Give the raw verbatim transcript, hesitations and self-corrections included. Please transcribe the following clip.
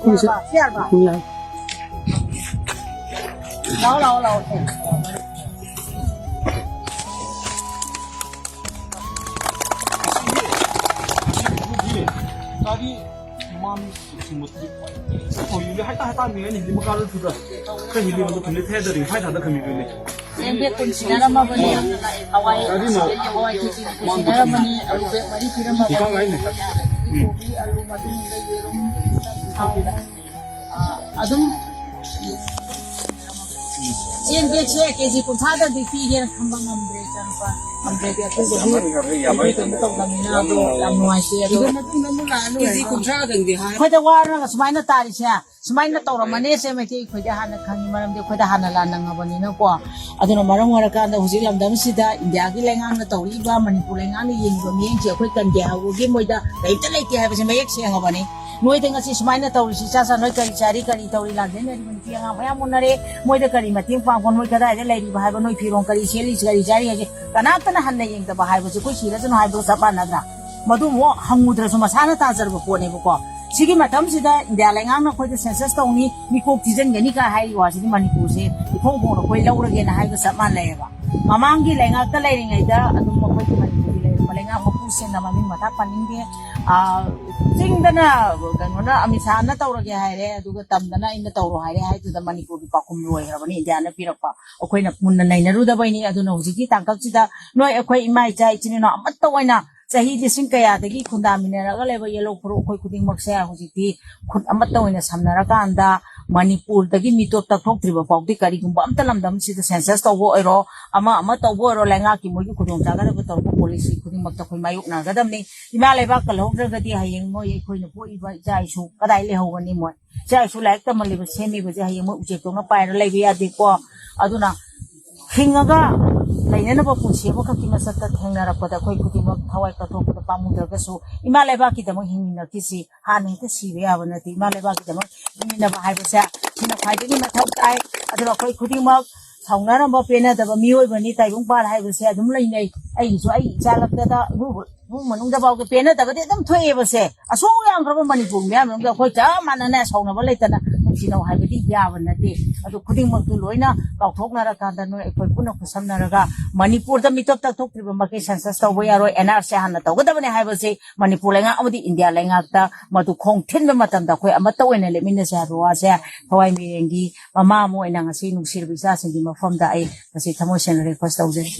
ꯁꯤ ꯌꯥꯔꯕ? ꯎꯝ, ꯌꯥꯔꯦ꯫ ꯂꯥꯛꯑꯣ, ꯂꯥꯛꯑꯣ, ꯂꯥꯛꯑꯣ꯫ ꯀꯔꯤ ꯃꯥꯅ ꯁꯨꯝꯕ ꯍꯣꯏ, ꯍꯥꯏꯇꯥ ꯍꯥꯏꯇꯥ ꯃꯤ ꯑꯅꯤ ꯍꯤꯂꯤ ꯃꯈꯥꯗ ꯊꯨꯗ꯫ ꯈꯔ ꯍꯤꯂꯤ ꯑꯃꯗ ꯊꯨꯝꯂꯦ ꯊꯦꯗꯔꯤ ꯐꯥꯏ ꯊꯥꯗ ꯈꯝꯃꯤ ꯀꯩꯅꯦ꯫ ꯆꯦꯡ ꯕꯦꯒ ꯀꯨꯟ ꯁꯤꯟꯅꯔꯝꯃꯕꯅꯤ꯫ ꯍꯋꯥꯏ, ꯀꯔꯤꯅꯣ? ꯍꯋꯥꯏ ꯀꯦꯖꯤ ꯁꯤꯟꯅꯔꯝꯃꯅꯤ꯫ ꯑꯂꯨ ꯕꯦꯒ ꯃꯔꯤ ꯄꯤꯔꯝꯃꯕꯅꯤ꯫ ꯀꯣꯕꯤ, ꯑꯂꯨ, ꯃꯇꯨꯡꯗ ꯌꯦꯔꯨꯝ, ꯊꯥꯎ꯫ ꯑꯗꯨꯝ ꯆꯦꯡ ꯕꯦꯒꯁꯦ ꯀꯦꯖꯤ ꯀꯨꯟꯊ꯭ꯔꯥꯗꯗꯤ ꯄꯤꯒꯦꯅ ꯈꯟꯕ ꯉꯝꯗ꯭ꯔꯦ, ꯏꯆꯥꯅꯨꯄꯥ꯫ ꯉꯝꯗ꯭ꯔꯗꯤ ꯑꯊꯨꯕꯒꯤ ꯑꯩꯈꯣꯏ ꯀꯩꯅꯣ ꯇꯧꯗꯕꯅꯤꯅ ꯑꯗꯣ ꯌꯥꯝ ꯅꯨꯡꯉꯥꯏꯇꯦ꯫ ꯑꯗꯣ ꯀꯦꯖꯤ ꯀꯨꯟꯊ꯭ꯔꯥꯗꯪꯗꯤ ꯍꯥꯏ꯫ ꯑꯩꯈꯣꯏꯗ ꯋꯥꯔꯒ ꯁꯨꯃꯥꯏꯅ ꯇꯥꯔꯤꯁꯦ, ꯁꯨꯃꯥꯏꯅ ꯇꯧꯔꯝꯃꯅꯤ ꯁꯦ ꯃꯩꯇꯩ ꯑꯩꯈꯣꯏꯗ ꯍꯥꯟꯅ ꯈꯪꯉꯤ, ꯃꯔꯝꯗꯤ ꯑꯩꯈꯣꯏꯗ ꯍꯥꯟꯅ ꯂꯥꯟ ꯅꯪꯉꯕꯅꯤꯅꯀꯣ꯫ ꯑꯗꯨꯅ ꯃꯔꯝ ꯑꯣꯏꯔꯀꯥꯟꯗ ꯍꯧꯖꯤꯛ ꯂꯝꯗꯝꯁꯤꯗ ꯏꯟꯗꯤꯌꯥꯒꯤ ꯂꯩꯉꯥꯛꯅ ꯇꯧꯔꯤꯕ, ꯃꯅꯤꯄꯨꯔ ꯂꯩꯉꯥꯛꯅ ꯌꯦꯡꯉꯤꯕ ꯃꯤꯠꯌꯦꯡꯁꯦ ꯑꯩꯈꯣꯏ ꯀꯟꯒꯦ ꯍꯧꯕꯒꯤ ꯃꯣꯏꯗ ꯀꯔꯤꯝꯇ ꯂꯩꯇꯦ ꯍꯥꯏꯕꯁꯦ ꯃꯌꯦꯛ ꯁꯦꯡꯉꯕꯅꯤ꯫ ꯅꯣꯏꯗ ꯉꯁꯤ ꯁꯨꯃꯥꯏꯅ ꯇꯧꯔꯤꯁꯤ, ꯏꯆꯥ ꯆꯥ ꯅꯣꯏ ꯀꯔꯤ ꯆꯥꯔꯤ, ꯀꯔꯤ ꯇꯧꯔꯤ, ꯂꯥꯟꯖꯦꯟꯅꯔꯤꯕ ꯅꯨꯄꯤ ꯑꯉꯥꯡ ꯃꯌꯥꯝ ꯎꯅꯔꯦ꯫ ꯃꯣꯏꯗ ꯀꯔꯤ ꯃꯇꯦꯡ ꯄꯥꯡꯕ, ꯅꯣꯏ ꯀꯗꯥꯏꯗ ꯂꯩꯔꯤꯕ ꯍꯥꯏꯕ, ꯅꯣꯏ ꯐꯤꯔꯣꯜ ꯀꯔꯤ ꯁꯦꯠꯂꯤ, ꯀꯔꯤ ꯆꯥꯔꯤ ꯍꯥꯏꯁꯦ ꯀꯅꯥꯝꯇꯅ ꯍꯟꯅ ꯌꯦꯡꯗꯕ ꯍꯥꯏꯕꯁꯦ ꯑꯩꯈꯣꯏ ꯁꯤꯔꯁꯅꯨ ꯍꯥꯏꯕꯒ ꯆꯞ ꯃꯥꯟꯅꯗ꯭ꯔꯥ? ꯃꯗꯨ ꯑꯃꯨꯛ ꯍꯪꯉꯨꯗ꯭ꯔꯁꯨ ꯃꯁꯥꯅ ꯇꯥꯖꯔꯕ ꯄꯣꯠꯅꯦꯕꯀꯣ꯫ ꯁꯤꯒꯤ ꯃꯇꯝꯁꯤꯗ ꯏꯟꯗꯤꯌꯥ ꯂꯩꯉꯥꯛꯅ ꯑꯩꯈꯣꯏꯗ census ꯇꯧꯅꯤ, ꯃꯤꯀꯣꯛ ꯊꯤꯖꯤꯟꯒꯅꯤ ꯀꯥꯏ ꯍꯥꯏꯔꯤꯕ ꯋꯥꯁꯤꯗꯤ ꯃꯅꯤꯄꯨꯔꯁꯦ ꯏꯐꯣꯡ ꯐꯣꯡꯅ ꯑꯩꯈꯣꯏ ꯂꯧꯔꯒꯦꯅ ꯍꯥꯏꯕ ꯆꯞ ꯃꯥꯟꯅꯩꯌꯦꯕ꯫ ꯃꯃꯥꯡꯒꯤ ꯂꯩꯉꯥꯛꯇ ꯂꯩꯔꯤꯉꯩꯗ ꯑꯗꯨꯝ ꯑꯩꯈꯣꯏꯒꯤ ꯃꯅꯤꯄꯨꯔꯒꯤ ꯂꯩꯔꯝꯕ ꯂꯩꯉꯥꯛ ꯃꯄꯨꯁꯤꯡꯅ, ꯃꯃꯤꯡ ꯃꯊꯥ ꯄꯟꯅꯤꯡꯗꯦ, ꯑꯥ, ꯆꯤꯡꯗꯅ ꯀꯩꯅꯣꯅ, ꯑꯃꯤꯠ ꯁꯥꯍꯅ ꯇꯧꯔꯒꯦ ꯍꯥꯏꯔꯦ, ꯑꯗꯨꯒ ꯇꯝꯗꯅ ꯑꯩꯅ ꯇꯧꯔꯣ ꯍꯥꯏꯔꯦ ꯍꯥꯏꯗꯨꯗ ꯃꯅꯤꯄꯨꯔꯒꯤ ꯄꯥꯎꯈꯨꯝ ꯂꯣꯏꯈ꯭ꯔꯕꯅꯤ, ꯏꯟꯗꯤꯌꯥꯅ ꯄꯤꯔꯛꯄ꯫ ꯑꯩꯈꯣꯏꯅ ꯃꯨꯟꯅ ꯅꯩꯅꯔꯨꯗꯕꯩꯅꯤ꯫ ꯑꯗꯨꯅ ꯍꯧꯖꯤꯛꯀꯤ ꯇꯥꯡꯀꯛꯁꯤꯗ ꯅꯣꯏ ꯑꯩꯈꯣꯏ ꯏꯃꯥ ꯏꯆꯥ ꯏꯆꯤꯟ ꯏꯅꯥꯎ ꯑꯃꯠꯇ ꯑꯣꯏꯅ ꯆꯍꯤ ꯂꯤꯁꯤꯡ ꯀꯌꯥꯗꯒꯤ ꯈꯨꯟꯗꯥꯃꯤꯟꯅꯔꯒ ꯂꯩꯕ ꯌꯦꯜꯍꯧ ꯈꯨꯔꯨ ꯑꯩꯈꯣꯏ ꯈꯨꯗꯤꯡꯃꯛꯁꯦ ꯍꯧꯖꯤꯛꯇꯤ ꯈꯨꯠ ꯑꯃꯠꯇ ꯑꯣꯏꯅ ꯁꯝꯅꯔꯀꯥꯟꯗ ꯃꯅꯤꯄꯨꯔꯗꯒꯤ ꯃꯤꯇꯣꯞ ꯇꯛꯊꯣꯛꯇ꯭ꯔꯤꯕ ꯐꯥꯎꯗꯤ ꯀꯔꯤꯒꯨꯝꯕ ꯑꯝꯇ ꯂꯝꯗꯝꯁꯤꯗ census ꯇꯧꯕ ꯑꯣꯏꯔꯣ, ꯑꯃ ꯑꯃ ꯇꯧꯕ ꯑꯣꯏꯔꯣ, ꯂꯩꯉꯥꯛꯀꯤ ꯃꯣꯏꯒꯤ ꯈꯨꯗꯣꯡꯆꯥꯒꯗꯕ ꯇꯧꯔꯛꯄ policy ꯈꯨꯗꯤꯡꯃꯛꯇ ꯑꯩꯈꯣꯏ ꯃꯥꯌꯣꯛꯅꯒꯗꯕꯅꯤ꯫ ꯏꯃꯥ ꯂꯩꯕꯥꯛꯀ ꯂꯧꯍꯧꯗ꯭ꯔꯒꯗꯤ ꯍꯌꯦꯡ ꯃꯣꯏ ꯑꯩꯈꯣꯏꯅ ꯄꯣꯛꯏꯕ ꯏꯆꯥ ꯏꯁꯨ ꯀꯗꯥꯏ ꯂꯩꯍꯧꯒꯅꯤ? ꯃꯣꯏ ꯏꯆꯥ ꯏꯁꯨ ꯂꯥꯏꯔꯤꯛ ꯇꯝꯍꯜꯂꯤꯕ, ꯁꯦꯝꯃꯤꯕꯁꯦ ꯍꯌꯦꯡ ꯃꯣꯏ ꯎꯆꯦꯛꯇꯧꯅ ꯄꯥꯏꯔ ꯂꯩꯕ ꯌꯥꯗꯦꯀꯣ꯫ ꯑꯗꯨꯅ ꯍꯤꯡꯉꯒ ꯂꯩꯅꯅꯕ ꯄꯨꯟꯁꯤ ꯑꯃꯈꯛꯀꯤ ꯃꯁꯛꯇ ꯊꯦꯡꯅꯔꯛꯄꯗ ꯑꯩꯈꯣꯏ ꯈꯨꯗꯤꯡꯃꯛ ꯊꯋꯥꯏ ꯀꯠꯊꯣꯛꯄꯗ ꯄꯥꯝꯃꯨꯗ꯭ꯔꯒꯁꯨ ꯏꯃꯥ ꯂꯩꯕꯥꯛꯀꯤꯗꯃꯛ ꯍꯤꯡꯃꯤꯟꯅꯈꯤꯁꯤ꯫ ꯍꯥꯟꯅ ꯍꯦꯛꯇ ꯁꯤꯕ ꯌꯥꯕ ꯅꯠꯇꯦ꯫ ꯏꯃꯥ ꯂꯩꯕꯥꯛꯀꯤꯗꯃꯛ ꯍꯤꯡꯃꯤꯟꯅꯕ ꯍꯥꯏꯕꯁꯦ ꯁꯤꯅ ꯈ꯭ꯋꯥꯏꯗꯒꯤ ꯃꯊꯧ ꯇꯥꯏ꯫ ꯑꯗꯨꯅ ꯑꯩꯈꯣꯏ ꯈꯨꯗꯤꯡꯃꯛ ꯁꯥꯎꯅꯔꯝꯕ ꯄꯦꯟꯅꯗꯕ ꯃꯤꯑꯣꯏꯕꯅꯤ ꯇꯥꯏꯕꯪꯄꯥꯟ ꯍꯥꯏꯕꯁꯦ ꯑꯗꯨꯝ ꯂꯩꯅꯩ꯫ ꯑꯩꯒꯤꯁꯨ ꯑꯩ ꯏꯆꯥ ꯂꯛꯇꯗ ꯏꯃꯨꯡ ꯃꯅꯨꯡꯗ ꯐꯥꯎꯗ ꯄꯦꯟꯅꯗꯕꯗꯤ ꯑꯗꯨꯝ ꯊꯣꯛꯑꯦꯕꯁꯦ꯫ ꯑꯁꯨꯛ ꯌꯥꯝꯈ꯭ꯔꯕ ꯃꯅꯤꯄꯨꯔ ꯃꯤꯌꯥꯝ ꯃꯅꯨꯡꯗ ꯑꯩꯈꯣꯏ ꯆꯞ ꯃꯥꯟꯅꯅ ꯁꯥꯎꯅꯕ ꯂꯩꯇꯅ ꯅꯨꯡꯁꯤꯅꯧ ꯍꯥꯏꯕꯗꯤ ꯌꯥꯕ ꯅꯠꯇꯦ꯫ ꯑꯗꯨ ꯈꯨꯗꯤꯡꯃꯛꯇꯨ ꯂꯣꯏꯅ ꯀꯥꯎꯊꯣꯛꯅꯔꯀꯥꯟꯗ ꯅꯣꯏ ꯑꯩꯈꯣꯏ ꯄꯨꯟꯅ ꯈꯨꯠꯁꯝꯅꯔꯒ ꯃꯅꯤꯄꯨꯔꯗ ꯃꯤꯇꯣꯞ ꯇꯛꯊꯣꯛꯇ꯭ꯔꯤꯕ ꯃꯈꯩ ꯁꯦꯟꯁꯁ ꯇꯧꯕ ꯌꯥꯔꯣꯏ, ꯑꯦꯟ ꯑꯥꯔ ꯁꯤ ꯍꯥꯟꯅ ꯇꯧꯒꯗꯕꯅꯤ ꯍꯥꯏꯕꯁꯤ ꯃꯅꯤꯄꯨꯔ ꯂꯩꯉꯥꯛ ꯑꯃꯗꯤ ꯏꯟꯗꯤꯌꯥ ꯂꯩꯉꯥꯛꯇ ꯃꯗꯨ ꯈꯣꯡ ꯊꯤꯟꯕ ꯃꯇꯝꯗ ꯑꯩꯈꯣꯏ ꯑꯃꯠꯇ ꯑꯣꯏꯅ ꯂꯦꯞꯃꯤꯟꯅꯁꯦ ꯍꯥꯏꯕ ꯋꯥꯁꯦ ꯊꯋꯥꯏ ꯃꯤꯔꯦꯟꯒꯤ ꯃꯃꯥ ꯑꯃ ꯑꯣꯏꯅ ꯉꯁꯤ ꯅꯨꯡꯁꯤꯔꯕ ꯏꯆꯥꯁꯤꯡꯒꯤ ꯃꯐꯝꯗ ꯑꯩ ꯉꯁꯤ ꯊꯃꯣꯏ ꯁꯦꯡꯅ ꯔꯤꯀ꯭ꯋꯦꯁ ꯇꯧꯖꯔꯤ꯫